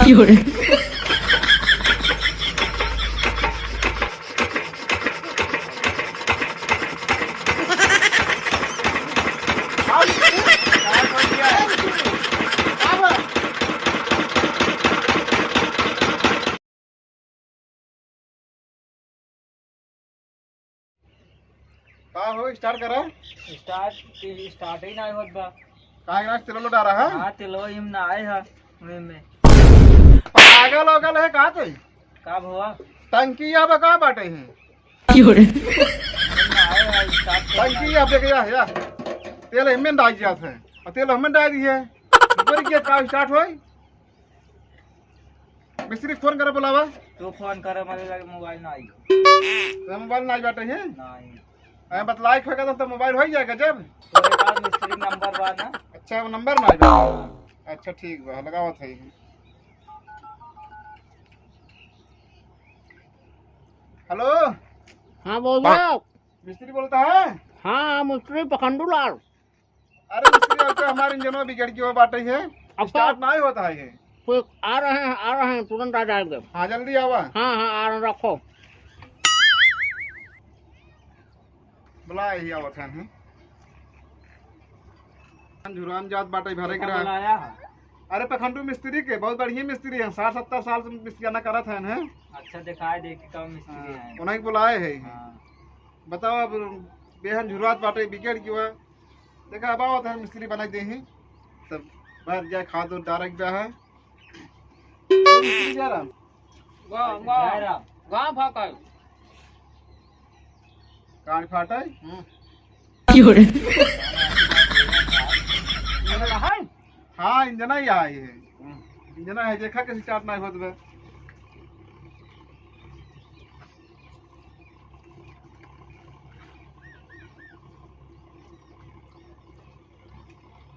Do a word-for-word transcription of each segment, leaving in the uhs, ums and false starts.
有人。 का हो, start करा। Start, start ही नाहीं होत बा। काहे ना, तेल लो डारा है? हाँ, तेल ही में नाहीं है, में, में। पागल ओगल है का तू? का भवा? टंकी अब का बाटे है? क्यों रे? नाहीं है, start करना टंकी है। अब देख या, या। तेल हमें डाल दिया था। और तेल हमें डाल दिए। ऊपर के का start होई? मिस्त्री फोन करे बोलावा। तू फोन करे, मेरे लगे मोबाइल ना आई। तो मोबाइल ना आई बाटे है? नहीं। अरे बतलाई खोएगा तो, तो मोबाइल हो ही जाएगा जब। तोरे पास मिस्त्री नंबर बा ना? अच्छा, वो नंबर ना आई बाटे। हाँ। अच्छा, ठीक बा, लगावत है। हेलो। हाँ, बोल रहा। मिस्त्री बोलता है? हाँ, मिस्त्री पखंडू लाल। अरे मिस्त्री, अब तो हमारे इंजनवा बिगड़ गयो बाटे है। अब start का? नाहीं होता है ये। कोई आ रहे हैं, आ रहे हैं, तुरंत आ जाएंगे। हाँ, जल्दी आवा। हाँ, हाँ, आ रहे हैं, रखो। बुला, यही आवत है, हम्म। झुरान जात बाटे भरे के रहा। बुलाया है? अरे पखंडू मिस्त्री के, बहुत बढ़िया मिस्त्री है, साठ सत्तर साल से मिस्त्रियाना करत हैं, हैं? अच्छा, दिखाए दे कि कब मिस्त्री हाँ, हैं। उन्हें बुलाए हैं। हाँ। बताओ, अब बेहन झुरात बाटे, बिगड़ गयो है। देखा, अब आवत है मिस्त्री बनाई देही, तब भर जाए खाद उद डारक जा है। ओ मिस्त्री जा रहा। वाह, वाह। जा रहा। वाह, भागल। कान फाटे? हम्म। क्यों रे? ये वाला है? हाँ, इंजना ही आई है। हम्म। इंजना है, देखा कैसे start नहीं होत बा।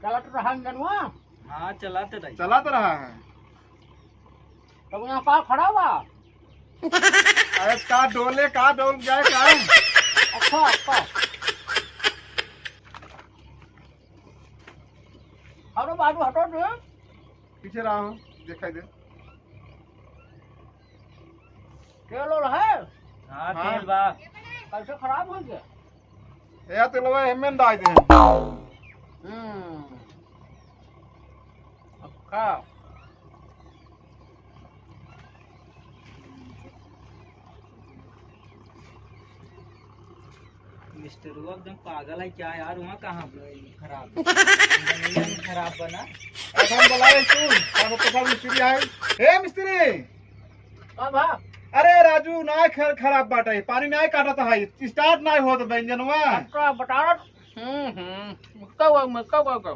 चलत रहा इंजनवा? हाँ, चलत रही। चलत रहा है। तब यहाँ का खड़ा बा? अरे का डोले, का डोल जाए का? अच्छा, अच्छा। अरे बाबू, हटो रे। पीछे रहा हो, दिखाई दे। तेल ओल है? हाँ, हाँ। तेल बा। कैसे खराब हो गया? ए, तेलवा एमे डाल दे। हम्म। अब का? मिस्टरवा एकदम पागल है क्या यार? वहाँ कहाँ खराब? खराब बना। अब हम बुलाए तू, अब तो सब मिस्त्री आए। ए मिस्त्री! का भा? अरे राजू, नाय खर-, खराब बाटे, पानी नाय काटत है, start नाय होत बा इंजनवा। अच्छा, बता रहा। हम्म, हम्म, मुक्का हुआ, मुक्का हुआ, हुआ।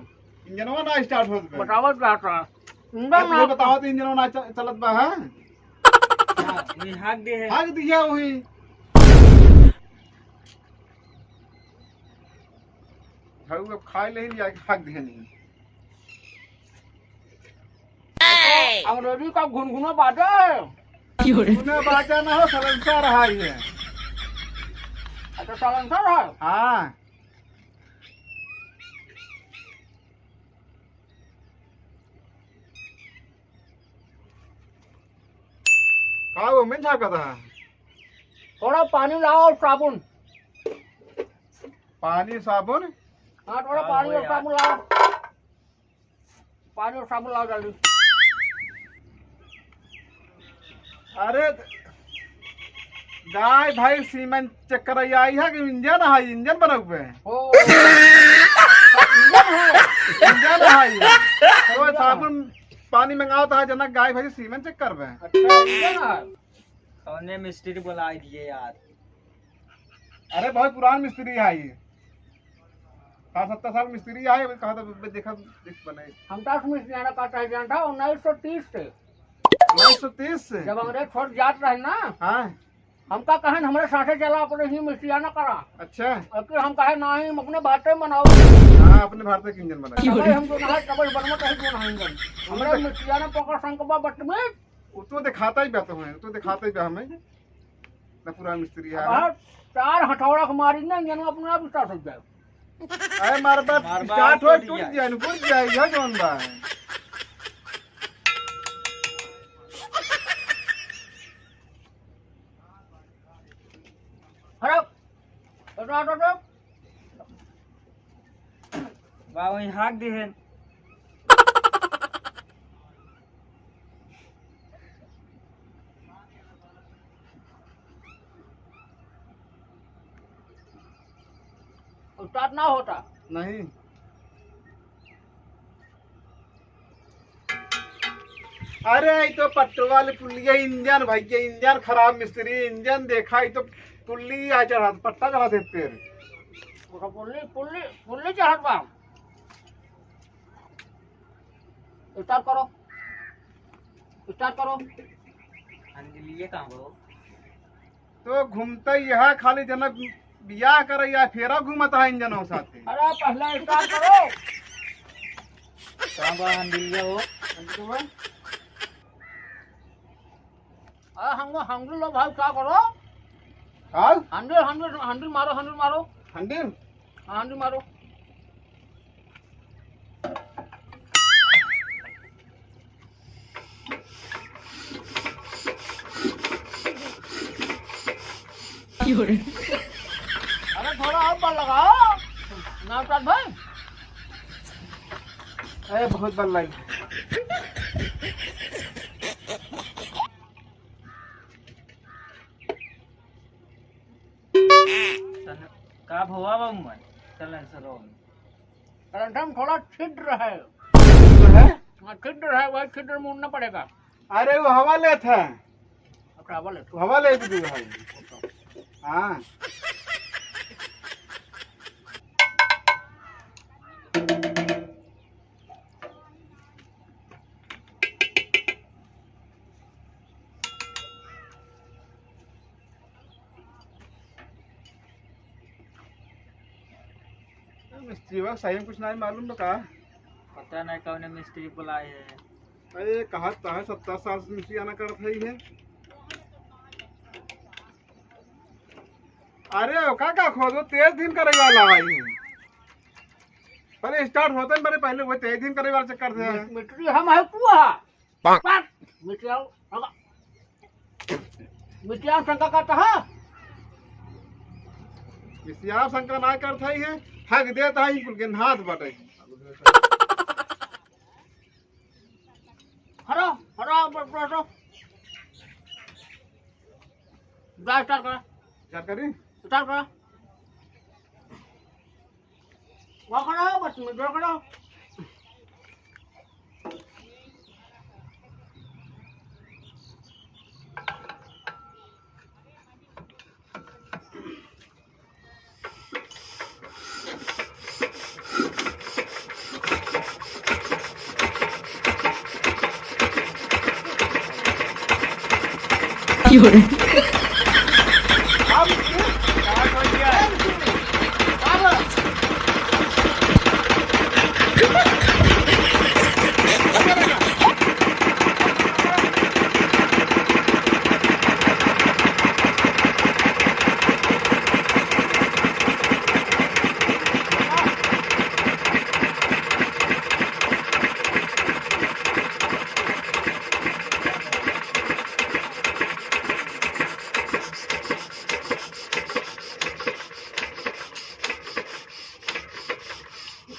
इंजनवा नाय start होत बा। बतावत रहता। इंजन अब ना ये बतावत इंजनवा नाय च-, चलत बा, हाँ? हाँ, वही हाक दे है। हाक दिया वही। भाऊ अब खाए ले ही लिया के हाक दिया नहीं। अंग्रेजी का घुनघुना बाजा है। घुनघुना बाजा ना हो, silencer है ये। अच्छा, silencer है? हाँ। का वो में झाँकत है? थोड़ा पानी लाओ और साबुन। पानी, साबुन? हाँ, थोड़ा हाँ, पानी वो और यार। साबुन लाओ। पानी और साबुन लाओ जल्दी। अरे, गाय भैंस सीमन check करैया आई है कि इंजन है, इंजन बनउबे? ओ। इंजन है। इंजन है ये। तो इंजन है। साबुन पानी मंगावत है, जनक गाय भैंस सीमन check करबे। अच्छा, इंजन है। कौने मिस्त्री बुलाए दिए यार? अरे बहुत पुरान मिस्त्री है ये, साठ सत्तर साल मिस्त्री है, अभी कहा था, बे-, देखा, देख बनाए। हम दस मिस्त्री आना कहता है, जानता, उन्नीस सौ तीस से। उन्नीस सौ तीस से? जब अंग्रेज छोड़ जात रहे ना, हाँ। हमका कहें, "हमरे साथे चला, अपने ही मिस्त्री आना करा।" अच्छा। अब कि हम कहे, "नहीं, हम अपने भारत में बनाओ।" हाँ, अपने भारत के इंजन बनाए। तबे हम जो नहाए, तबे बनवा, तबे जो नहाएंगे। हमरे मिस्त्री आना पकड़ संकबा बटमें। वो तो दिखाता ही बा तुम्हें, वो तो दिखाता ही बा हमें। ना पुरान मिस्त्री है। अब चार हथौड़ा के मारी ना, इंजन अपने आप start हो जाए। अरे मार बा, मार बा, start हो, टूट टूट जाए। जाए, टूट जाए, यह जौन बा। हटो। हटो, हटो, हटो। बा, वहीं हाँक दिहेन। Start ना होता। नहीं। अरे, ई तो पट्टो वाली पुल्लिया इंजन भैया, इंजन खराब मिस्त्री, इंजन देखा, ई तो पुल्ली आ चढ़ा, पट्टा चढ़ा दे तेरे। ओका पुल्ली, पुल्ली, पुल्ली चढ़त बा। Start करो, start करो। अंजलिया कहाँ बा हो? तो घूमते यहाँ खाली जना बियाह करे या फेरा घूमत है इंजनों साथे। अरे पहले start करो। कहाँ बा handle हो? अरे हमको handle लो भाई, क्या करो? हाँ? Handle, handle, handle मारो, handle मारो। Handle? हाँ, handle मारो। अरे थोड़ा और बल लगाओ, नवराज भाई। अरे बहुत बल लग। का भवा बा मन? चलन सरो। करंट में थोड़ा छिद्र है। छिद्र है? हाँ, छिद्र है, वही छिद्र में उड़ना पड़ेगा। अरे, वो हवा लेत है। अच्छा, हवा लेत। वो हवा लेत दू भाई। हाँ। मिस्त्री बा, सही में कुछ नहीं मालूम बा का? पता नहीं कौन मिस्त्री बुलाए है। अरे, कहा तो है, सत्तर साल से मिस्त्री आना करत है ये। अरे, ओका का खोदो, तेज दिन करे वाला है ये। पहले start होते हैं, बड़े पहले वो तेज दिन करे वाला चक्कर से है। मिस्त्री हम है, तू है। पाक। पाक। मिटियाओ, हगा। मिटियाओ शंका करता है? मिटियाओ शंका ना करता ही है, हग देता है, कुल के हाथ बाटे। हरो, हरो, ब-, ब-, ब-, जा, start कर। Start करी? Start कर। वहाँ खड़ा हो, बस में जो खड़ा हो।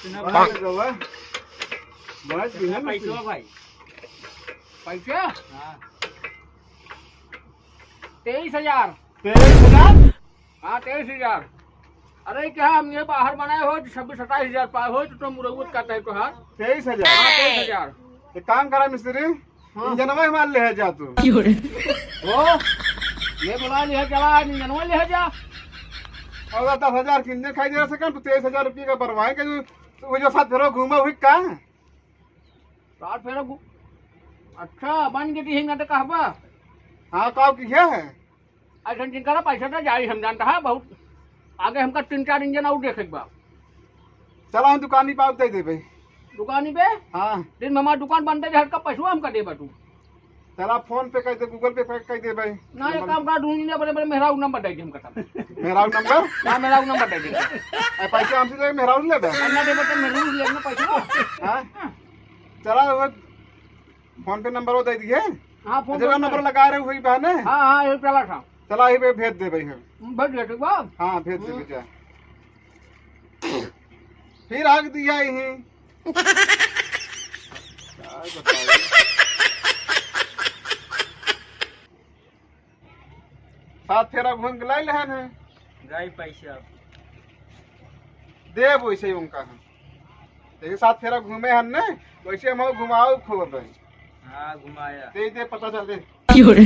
इतना बड़ा बस, बस, कितना पैसा भाई? पैसा? हाँ। तेईस हजार। तेईस हजार? हाँ, तेईस हजार। अरे, क्या हम ये बाहर बनाए हो, छब्बीस सत्ताईस हजार पाए हो, तो तुम मुरौवत करता है तोहार। तेईस हजार? हाँ, तेईस हजार। एक काम करा मिस्त्री, हाँ। इंजनवा हमार ले जा तू। क्यों रे? ओ, ये बोला ले चला, इंजनवा ले जा। और दस हजार के इंजन खाई दे सके, तो तेईस हजार रुपये का बरवाए के, तो वो जो साथ फेरो घूमा हुई का? साथ फेरो घू-, अच्छा, बन के दिही ना तो कहबा। हाँ, काव की है? अइसन जिनका ना पैसा तो जाई, हम जानता है, बहुत आगे हमका तीन चार इंजन और देखे के बा। चला, हम दुकानी पे दे देबे। दुकानी पे? हाँ। दिन में हमार दुकान बंद है, झटका पैसवा हमका देबा तू। चला, PhonePe कर दे, Google Pay कर, कर देबे। ना, एक काम कर, ढूंढ ले, बड़े, बड़े मेहरारू नंबर दे दे हमका तब। मेहरारू नंबर? हाँ, मेहरारू नंबर दे दे। ए, पैसा हमसे ले, मेहरारू लेबे? ना देबे तो मेहरारू ले ना पैसा। हाँ? चला, वो PhonePe नंबर वो दे दिए। हाँ, PhonePe अच्छा, नंबर नंबर। लगा रहे हुई बहने। हाँ, हाँ, ये चला था। चला, ही बे भेज देबे हम। भेज दे, ठीक बा? हाँ, भेज देबे, हम्म। जा। फिर हाक दिया ही। का बताई? सात फेरा घूम के लाइल हन है। गाई पैसा। देब वैसे ही उनका हम। देखिए, सात फेरा घूमे हन ने, वैसे हम घुमाओ खूब भाई। हाँ, घुमाया। दे दे, पता चल दे। क्यों रे?